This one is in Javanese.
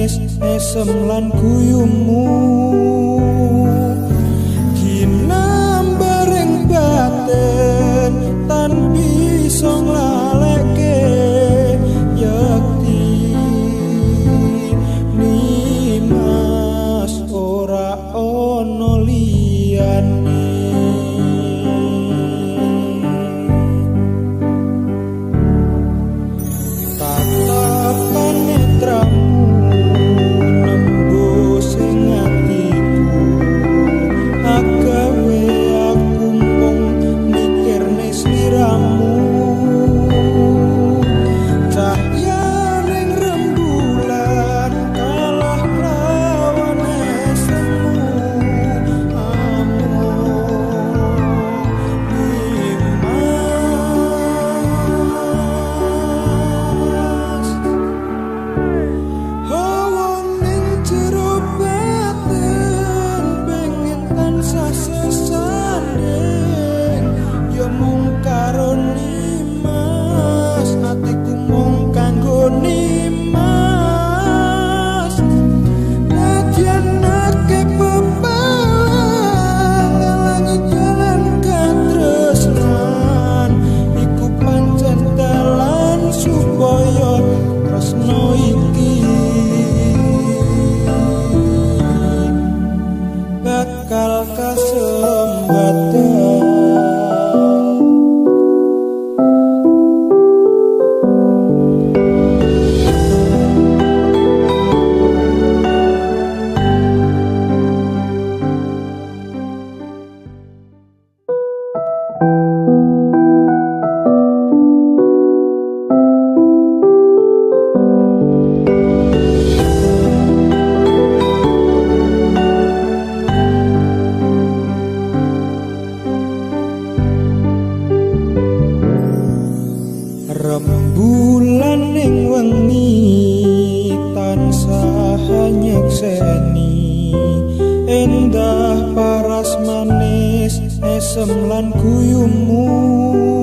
manis esem lan guyumu. Ginambaring batin tan bisa nglaleke yekti Nimas ora ana liyane. Tatapan netramu nembus ing atiku, agawe aku mung mikirne sliramu. Cahyaning rembulan kalah lawan esemu, amung Nimas. Hawa ning jero batin pengen tansah sesanding, ya mung karo Nimas, atiku mung kanggo Nimas. Nadyan akeh pepalang ngalangi jalan katresnan, iku pancen dalan supaya tresno iki bakal kasembatan. Rembulan ning wengi tansah nyekseni endah paras manis esem lan guyumu.